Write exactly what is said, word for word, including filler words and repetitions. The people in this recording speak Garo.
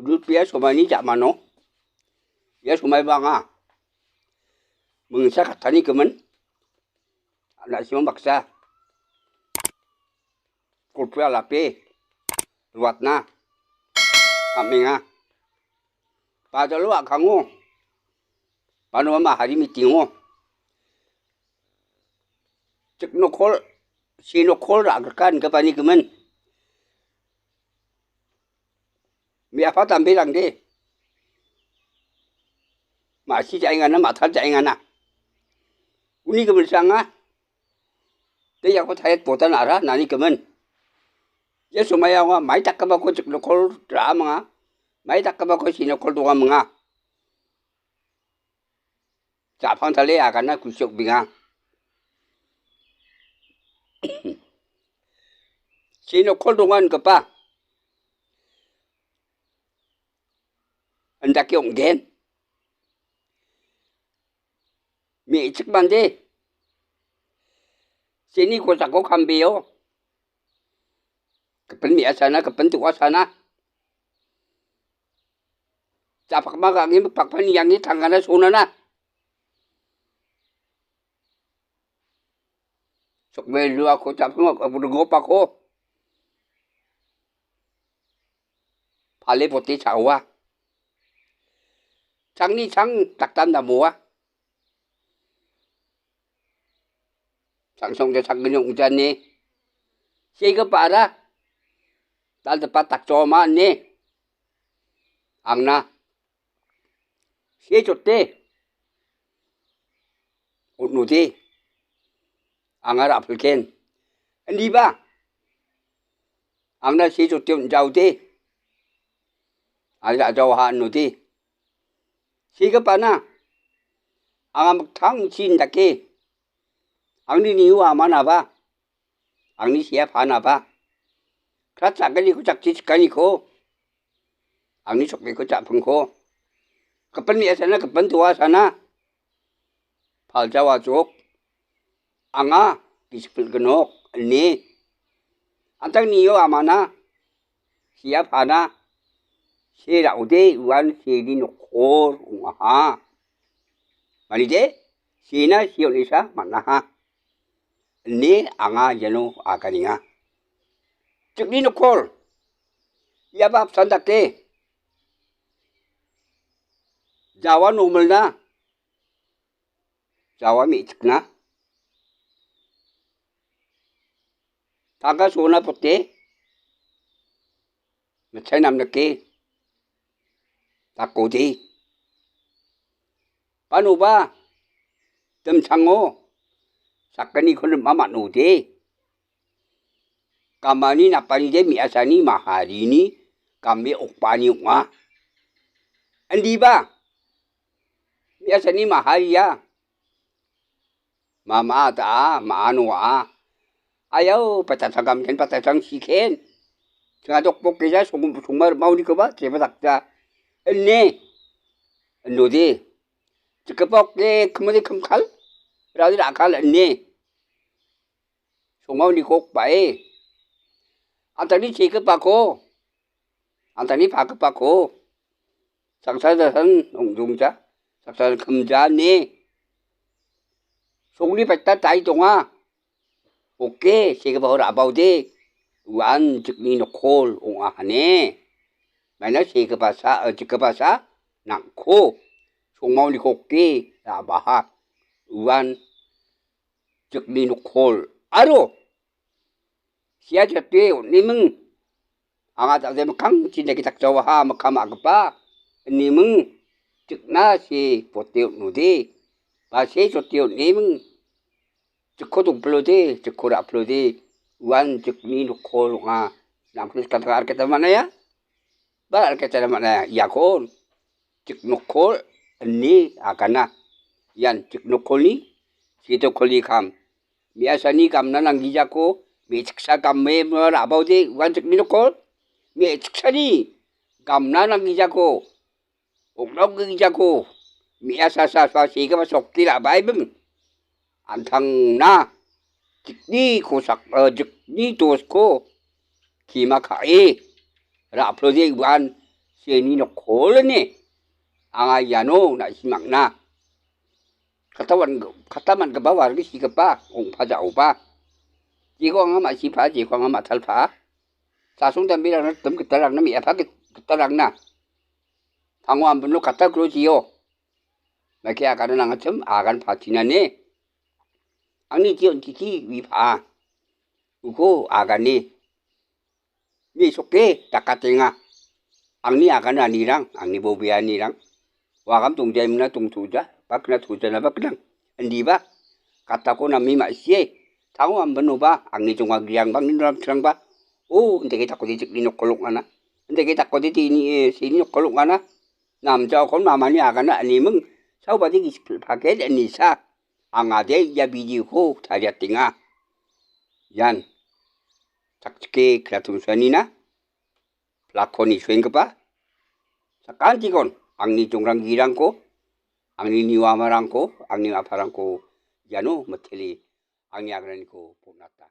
Rutbea somani ja·mano ia somaiba anga mingsa kattani gimin, na·simang baksa golpoe alape roatna am·enga. Bajalo a·kango, bano mahari mitingo, chiknokol, senokkol ra·grika ingipani gimin. Me·apa damberangde ma·si ja·engana, ma·tal ja·engana. Uni giminsa anga, de iako tayat botan ara nani gimin. Ia somaia anga mai dakgipako chiknokol ra·am anga, mai dakgipako senokkol dongam anga. Ja·pangtale agana kusi okbenga. Senokkol donga ingipa indake ong·gen. Me·chik mande seni kosako kambeo. Gipin me·asana, gipin do·asana. Ja·pakma gangni pakpani iange tangana sonana. Sokme luako ja·pakma rigopako pale bote cha·oa. Changni chang dakdan damoa. Changsongde changni ong·jani. Segipara dal·gipa dakchoma ine angna se jote on·ode anga ra·pilgen. Indiba angna se jote on·jaode anga ra·jaoha inode. Segipana anga miktangchi indake angni nio amanaba, angni sia panaba, krat ja·ganiko jakchi chikaniko, angni sokgiko ja·pingko, gipin me·asana, gipin do·asana paljawa jok, anga gisik pil·ginok ine. An·tangni nio amana sia pana se ra·ode uan seni nokkol ong·aha. Manide sena se on·esa man·aha ine anga iano aganenga. Chikni nokkol, iaba apsan dake jawa nomilna jawa me·chikna tangka sona pote mitchai namnike dakode. Panoba dimchango sakgniko rim·a man·ode. Gamani napanide me·asani maharini game okbaani ong·a. Indiba me·asani maharia mama da, ma·ano a. Ayau, patatang gamken, patatang siken. Singa dokbok geja song-, songma rim·aonikoba jeba dakja. Ine. Inode. Jikgipa oke, kimode kimkal. Rade rakal ine. Songmaoniko okbae. An·tangni segipako, an·tangni pagipako, saksa jasan ong·jongja, saksa kimja ine. Songni paita tai donga. Oke, segipako ra·baode. Uan jikni nokkol ong·a hane. Maina segipasa, eh, jikgipasa nang·ko. Songmaoniko oke ra·baha. Uan jikni nokkol. Aro sia jate on·eming. Anga ja·de mikkangchi dake dakjawaha, mikkang ma·gipa. Iniming jikna se pote on·ode. Ba se jote on·eming. Jikko dongpilode, jikko ra·pilode. Uan jikni nokkol ong·a. Nangko skataka arketa man·aia. Ba arketa man·aia. Iakon jiknokkol ine agana. Ian jiknokkolni, sitokolni kam. Me·asani gamna nanggijako, me·chiksa game ra·baode uan jikni nokkol. Me·chiksani gamna nanggijako, okna nanggijako, me·asasa sa segipa sokki ra·baibim. An·tangna jikni kosak, eh, jikni dosko kima ka·e ra·pilode uan Seni nokkolni anga iano na·simangna. Katawan-, katamangipa wargi sigipa ong·pa ja·oba. Jeko anga ma·sipa, jeko anga ma·talpa. Chasong damberangna, tim gitalrangna, me·apa git-, gitalrangna. Tango ambino kata gro jio. Maike agana nangachim agan patinane. Angni jio titi wipa. Uko agane. Mesoke dakatenga. Angni agananirang, angni bobeanirang. Wagam dongjaimna dongtoja, bakna tojana baknang. Indiba, katako name ma·sie. Tango ambinoba, angni jongagirangba, angni noramchirangba. O, indake dakode jikni nokkolok ana. Indake dakode dini, eh, sini nokkolok ana. Namjaokon mamani agana animing. Saubade gisik paket anisa. Angade ia video-ko tariatenga. Ian. Chakchike kratumsuanina. Plakoni suenggipa sakantikon angni jongranggirangko, angni niwamarangko, angni aparangko iano mitele angni agraniko ponata.